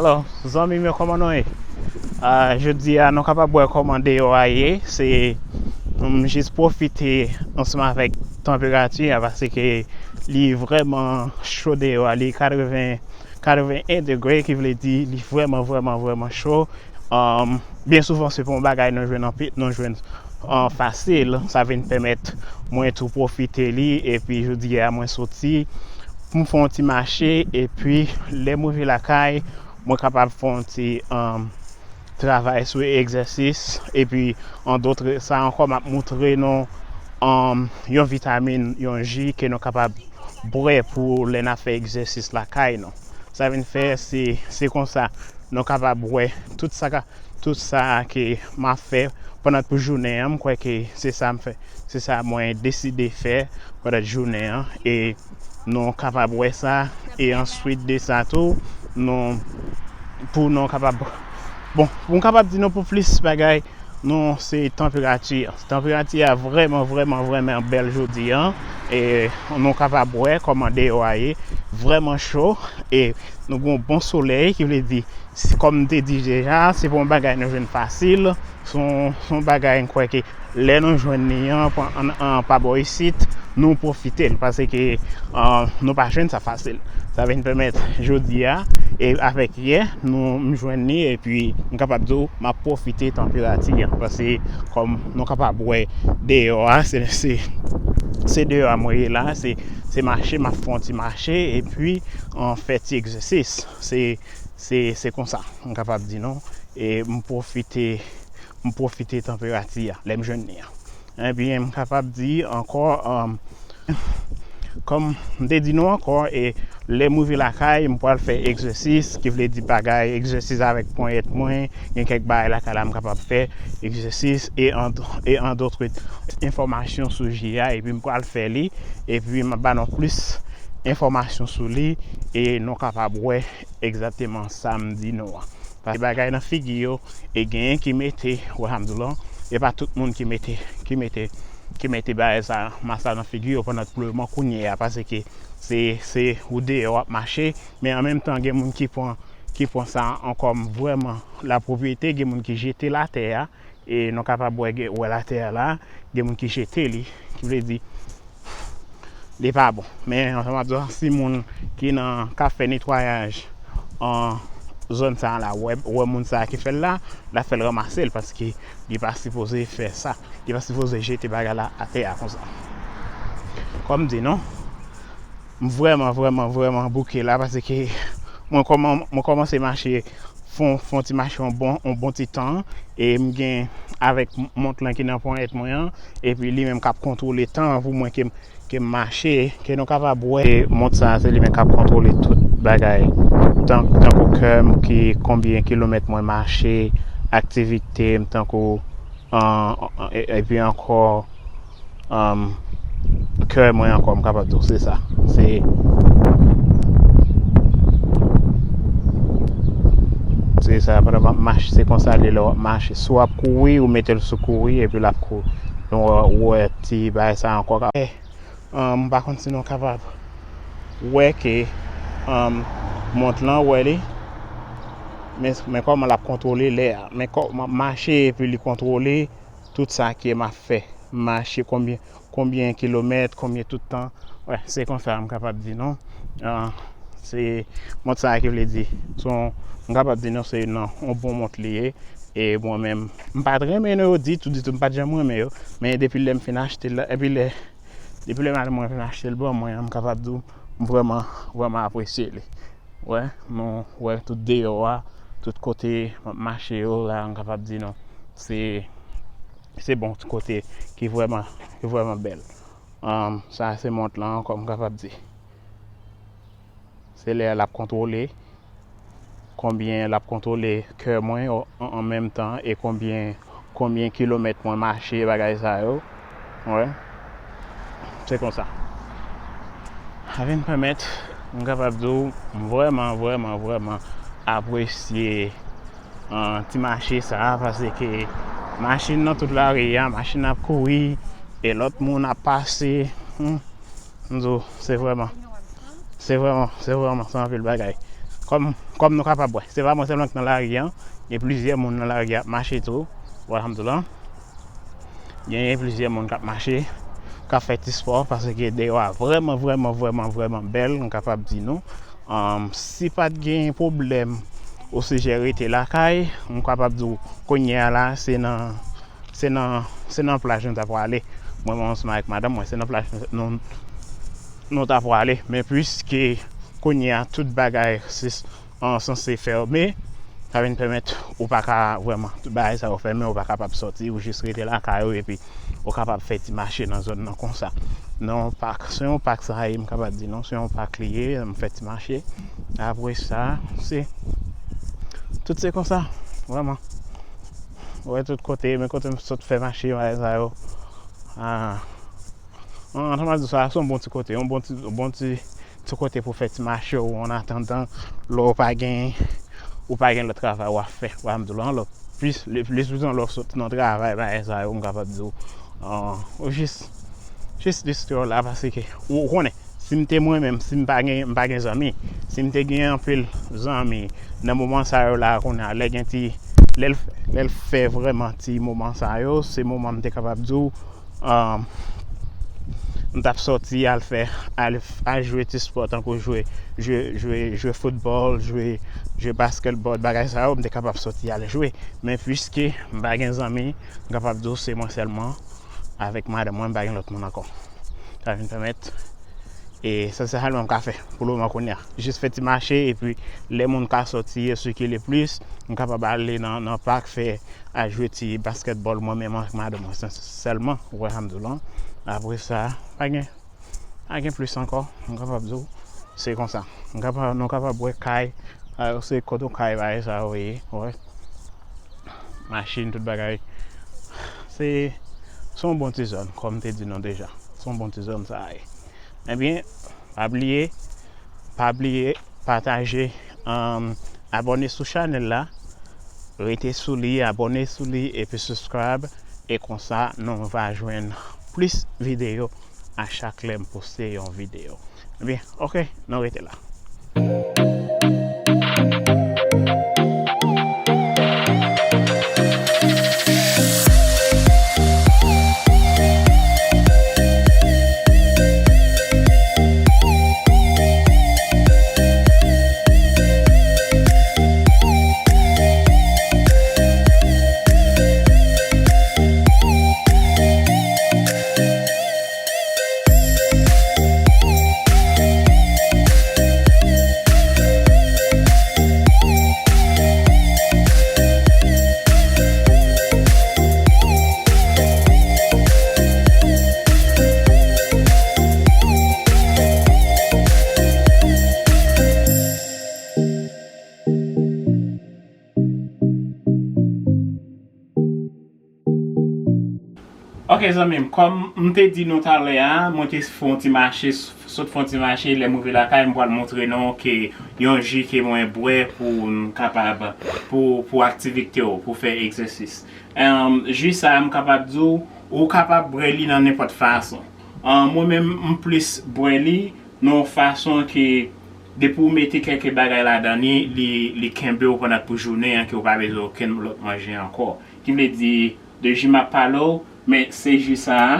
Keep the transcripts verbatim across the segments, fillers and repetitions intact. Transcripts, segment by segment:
Alò, zanmi m yo, kòman nou ye? Ah, jodi a, nou kapab wè kòman deyò a ye. Se, m jis pwofite ansanm avèk tanperati a, paske li vrèman cho deyò a. Li katreven, katreven en degre, ki vle di li vrèman, vrèman, vrèman cho. Um, byen souvan, se pa yon bagay nou jwenn anpi-, nou jwenn, uh, fasil. Sa vin pèmèt mwen tou pwofite li. Epi, jodi a, mwen soti pou m fè yon ti mache. Epi, lè m rive lakay, mwen kapab fè yon ti, um, travay sou egzèsis. Epi, an dòt, sa ankò, m ap montre nou, um, yon vitamin, yon ji ke nou kapab bwè pou lè n ap fè egzèsis lakay nou. Sa vin fè, se, se konsa, nou kapab wè tout sa ka, tout sa ke m ap fè pandan tout jounen an, m kwè ke se sa m fè, se sa mwen deside fè pandan jounen an, e nou kapab wè sa, e answit de sa tou, nou, pou nou kapab, bon, pou m kapab di nou pou plis bagay, non, se tanperati a. Tanperati a vrèman, vrèman, vrèman bèl jodi a, e nou kapab wè kòman deyò a ye, vrèman cho, e nou gen yon bon solèy, ki vle di, si, kòm m te di deja, se pa yon bagay nou jwenn fasil. Se yon, se yon bagay m kwè ke lè nou jwenn li an, pa, an, an, pa bò isit, nou pwofite l, paske, ah, nou pa jwenn sa fasil. Sa vin pèmèt jodi a, e avèk yè, nou, m jwenn li, epi m kapab di w, m ap pwofite tanperati an, paske kòm nou kapab wè deyò a, se, se, se deyò a mwen ye la, se, se mache, m ap fè yon ti mache, epi, an, fè ti egzèsis. Se, se, se konsa, m kapab di nou. E m pwofite, m pwofite tanperati a, lè m jwenn li a. Ebyen, m kapab di ankò, um, kòm m te di nou ankò, e lè m rive lakay, m pral fè egzèsis, ki vle di bagay, egzèsis avèk ponyèt mwen, gen kèk bagay lakay la m kapab fè, egzèsis, e an, e an dòt enfòmasyon sou ji a, epi m pral fè li, epi m ap ba nou plis enfòmasyon sou li, e nou kapab wè egzakteman sa m di nou an. Paske bagay nan figi yo, e genyen ki mete, wè sa m di w lan, e pa tout moun ki mete, ki mete, ki mete bagay sa, mas la nan figi yo pandan tout moman kounye a, paske se, se ou deyò w ap mache, men an menm tan gen moun ki pran, ki pran sa an kòm vrèman lapwòpte, gen moun ki jete l atè a, e nou kapab wè, gen, wè l atè a la, gen moun ki jete li, ki vle di, li pa bon. Men, ansanm ap di w, si moun ki nan, k ap fè netwayaj an zòn sa a la, wè, wè moun sa a ki fè l la, l ap fè l ranmase l, paske li pa sipoze fè sa. Li pa sipoze jete bagay la atè a konsa. Kòm m di nou, m vrèman, vrèman, vrèman bouke la, paske mwen kòman, mwen kòmanse mache fè yon, fè yon ti mache yon bon, yon bon ti tan, e m gen avèk m-, mont lan ki nan ponyèt mwen an, epi li menm k ap kontwole tan an pou mwen ke m, ke m mache, ke nou kapab wè. E mont sa a, se li menm k ap kontwole tout bagay. Tan, tankou kè m, ki, konbyen kilomèt mwen mache, aktivite m, tankou, an, e, epi ankò, um, kè mwen ankò, m kapab di w, se sa. Se, se sa, pandan m ap mache, se konsa l ye lè w ap mache. Si w ap kouri, ou mete l sou kouri, epi l ap kouri. Donk, ou wè ti bagay sa ankò ka, eh, um, m pa konn si nou kapab wè ke, um, mont lan, wè li. Men, men kòman l ap kontwole lè a. Men kò-, m ap mache, epi li kontwole tout sa ke m ap fè. M mache konbyen, konbyen kilomèt, konbyen tout tan. Wè, se konsa m kapab di nou. Ah, se mont sa ki vle di. Se yon, m kapab di nou se yon, yon bon mont li ye. E mwen menm, m pa t renmen yo ditou, ditou, m pa t janm renmen yo. Men depi lè m fin achte l la, epi lè, depi lè madanm mwen fin achte l ban mwen an, m kapab di w, m vrèman, vrèman apresye li. Wè, nou wè tout deyò a, tout kote m ap mache yo la, m kapab di nou, se, se bon kote ki vrèman, ki vrèman bèl. Um, sa se mont lan ankò, m kapab di. Se lè l ap kontwole konbyen l ap kontwole kè mwen o-, an, an menm tan, e konbyen, konbyen kilomèt mwen mache, bagay sa yo. Wè. Se konsa. Sa vin pèmèt m kapab di w, m vrèman, vrèman, vrèman apresye, ah, ti mache sa a, paske machin nan tout lari a, machin ap kouri, e lòt moun ap pase. Hmm. M di w, se vrèman, se vrèman, se vrèman, se anpil bagay. kòm, kòm nou kapab wè, se pa mwen sèlman ki nan lari an, gen plizyè moun nan lari ap mache tou, alhamdoulilah. Gen plizyè moun k ap mache, k ap fè ti spò, paske deyò a vrèman, vrèman, vrèman, vrèman bèl, m kapab di nou. Um, si pa t gen pwoblèm osijè rete lakay, m kapab di w, kounye a la, se nan, se nan, se nan plaj nou ta prale. Mwen menm ansanm avèk madanm mwen, se nan plaj nou, nou ta prale. Men piske kounye a, tout bagay, se an sanse fèmen, sa vin pèmèt ou pa ka vrèman, tout bagay sa yo fèmen, ou pa kapab sòti, ou jis rete lakay ou, epi ou kapab fè ti mache nan zòn nan konsa. Nan yon pak, se yon pak sa ye, m kapab di non, se yon pak li ye, m fè ti mache. Apre sa, se, tout se konsa, vrèman. Ou wè tout kote, men kote m sot fè mache, bagay sa yo. Ah. An, an, sa m ap di sa, se yon bon ti kote, yon bon ti, bon ti, ti kote pou fè ti mache w, an atandan lè w pa gen, ou pa gen lòt travay w ap fè, w ap di w lan lòt. Plis, le, le souzan lè w sot nan travay, bagay sa yo, m kapab di w, an, ou jis, jis distri w la, paske, ou konnen, si m te mwen menm, si m pa gen, m pa gen zanmi, si m te gen anpil zanmi, nan moman sa yo la, kounye a, lè gen ti, lè l, lè l fè vrèman ti moman sa yo, se moman m te kapab di w, um, m t ap sòti al fè, al, al jwe ti spò, tankou jwe, jwe, jwe, jwe foutbòl, jwe, jwe baskètbòl, bagay sa yo, m te kapab sòti al jwe. Men piske m pa gen zanmi, m kapab di w se mwen sèlman avèk madanm mwen, m pa gen lòt moun ankò. Sa vin pèmèt, e sa se sèlman m ka fè pou le moman kounye a. Jis fè ti mache, epi lè moun ka sòti, sikile plis, m kapab ale nan, nan pak, fè, al jwe ti baskètbòl mwen menm ak madanm mwen sèlman, ou wè sa m di w lan. Apre sa, pa gen, pa gen plis ankò, m kapab di w, se konsa. M kapab, nou kapab wè kay, a, se kote kay bagay sa yo ye, ou wè. Machin, tout bagay. Se, se yon bon ti zòn, kòm m te di nou deja. Se yon bon ti zòn sa ye. Ebyen, pa bliye, pa bliye pataje, um, abòne sou chanèl la, rete sou li, abòne sou li, epi subscribe, e konsa nou va jwenn plis videyo a chak lè m poste yon videyo. Ebyen, oke, nou rete la. Ok, zanmi m, kòm m te di nou talè a, mwen te fè yon ti mache, sot fè yon ti mache, lè m rive lakay, m pral montre nou ke yon ji ke mwen bwè pou m kapab, pou, pou aktivite w, pou fè egzèsis. Em, ji sa a, m kapab di w, ou kapab bwè li nan nenpòt fason. Em, mwen menm, m plis bwè li nan yon fason ke depi w mete kèlke bagay ladan li, li, li kenbe w pandan pou jounen an, ke w pa bezwen okenn lòt manje ankò. Ki vle di, de ji m ap pale w, men se ji sa a,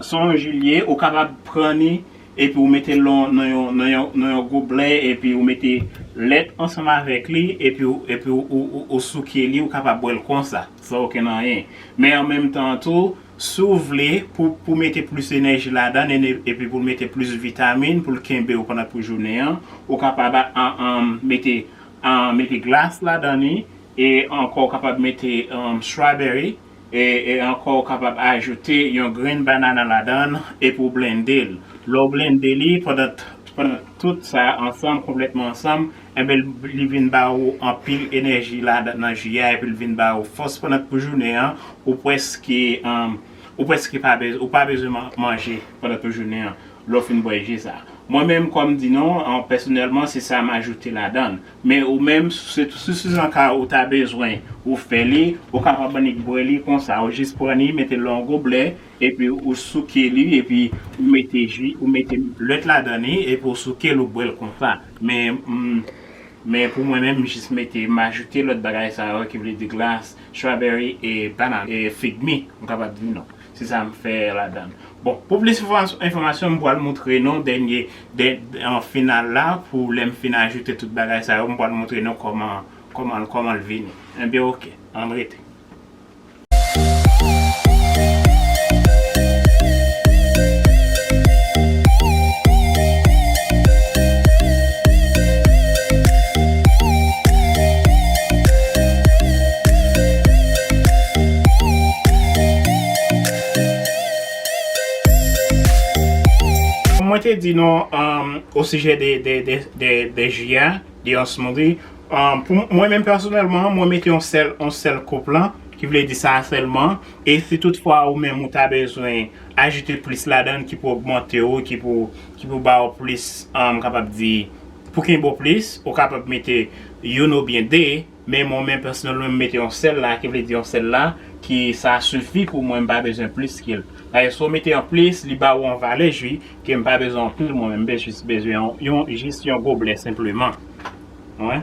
se yon ji l ye, ou kapab pran li, epi ou mete l nan, nan yon, nan yon, nan yon goblè, epi ou mete lèt ansanm avèk li, epi ou, epi ou, ou, ou, ou souke li, ou kapab bwè l konsa, san okenn anyen. Men an menm tan tou, si w vle, pou, pou mete plis enèji ladan l, e, epi pou l mete plis vitamin, pou l kenbe w pandan pou jounen an, ou kapab a, a, a, mete, a, mete glas ladan li, e ankò ou kapab mete, um, strawberry, e, e ankò ou kapab ajoute yon grenn banana ladan l, epi w blende l. Lè w blende li, pandan, pandan tout sa ansanm, konplètman ansanm, enben, li vin ba ou anpil enèji ladan, nan ji a, epi l vin ba ou fòs pandan pou jounen an, ou prèske, um, ou prèske pa bez-, ou pa bezwen man-, manje pandan pou jounen an, lè w fin bwè ji sa. Mwen menm, kòm di nou, an, pèsonèlman, se sa m ajoute ladan l. Men ou menm, se, si, si, an ka ou ta bezwen, ou fè li, ou kapab annik bwè li konsa. Ou jis pran li, mete l nan yon goblè, epi ou souke li, epi ou mete ji, ou mete lèt ladan li, epi ou souke l, ou bwè l konsa. Men, mm, Men pou mwen menm, m jis mete, m ajoute lòt bagay sa yo ki vle di glas, strawberry e banana, e fig mi, m kapab di non. Se sa m fè ladan. Bon, pou plis enfòmas-, enfòmasyon, m pral montre nou dènye, dè, an final la, pou lè m fin ajoute tout bagay sa yo, m pral montre nou kòman, kòman, kòman l vini. Enben, oke, ann rete. Mwen te di nou, um, o sijè de, de, de, de, de ji a, de yon smoothie. Um, pou mwen menm pèsonèlman, mwen mete yon sèl, yon sèl koup lan, ki vle di sa sèlman. E si toutfwa ou menm ou ta bezwen ajoute plis ladan, ki pou ogmante w, ki pou, ki pou ba w plis, um, kapab di, pou kenbe w plis, ou kapab mete youn oubyen de. Men mwen menm pèsonèlman, m mete yon sèl la, ki vle di yon sèl la, ki sa sifi pou mwen, m pa bezwen plis ke l. Dayè, si w mete anplis, li ba w yon valè ji, ke m pa bezwen anpil, mwen menm, m jis bezwen yon, yon, jis yon goblè senpleman. Wi.